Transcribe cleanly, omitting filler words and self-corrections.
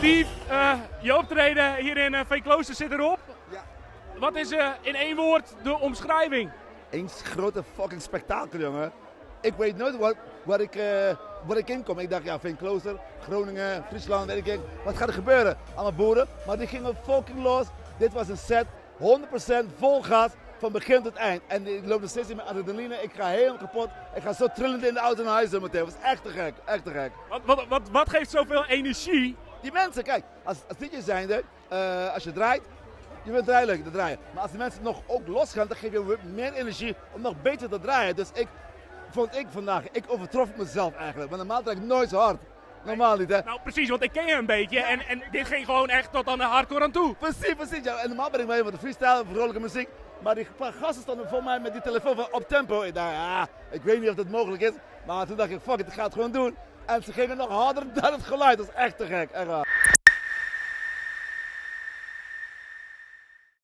Steve, je optreden hier in Feanklooster zit erop. Ja. Wat is in één woord de omschrijving? Eén grote fucking spektakel, jongen. Ik weet nooit waar ik in kom. Ik dacht, ja, Feanklooster, Groningen, Friesland, weet ik. Wat gaat er gebeuren? Allemaal boeren. Maar die gingen fucking los. Dit was een set, 100% vol gas, van begin tot eind. En ik loop nog steeds in mijn adrenaline. Ik ga helemaal kapot. Ik ga zo trillend in de auto naar huis zo meteen. Het was echt te gek, echt te gek. Wat geeft zoveel energie? Die mensen, kijk, als DJ zijnde, als je draait, je wilt draaien leuk te draaien. Maar als de mensen nog ook losgaan, dan geef je weer meer energie om nog beter te draaien. Dus ik vond ik vandaag, ik overtrof mezelf eigenlijk. Want normaal draai ik nooit zo hard. Normaal niet, hè? Nou precies, want ik ken je een beetje en dit ging gewoon echt tot aan de hardcore aan toe. Precies, precies. Ja. En normaal ben ik mee van de freestyle, vrolijke muziek. Maar die paar gasten stonden voor mij met die telefoon van op tempo. Ik dacht, ah, ik weet niet of dat mogelijk is. Maar toen dacht ik, fuck it, ik ga het gewoon doen. En ze gingen nog harder dan het geluid. Dat is echt te gek, echt waar.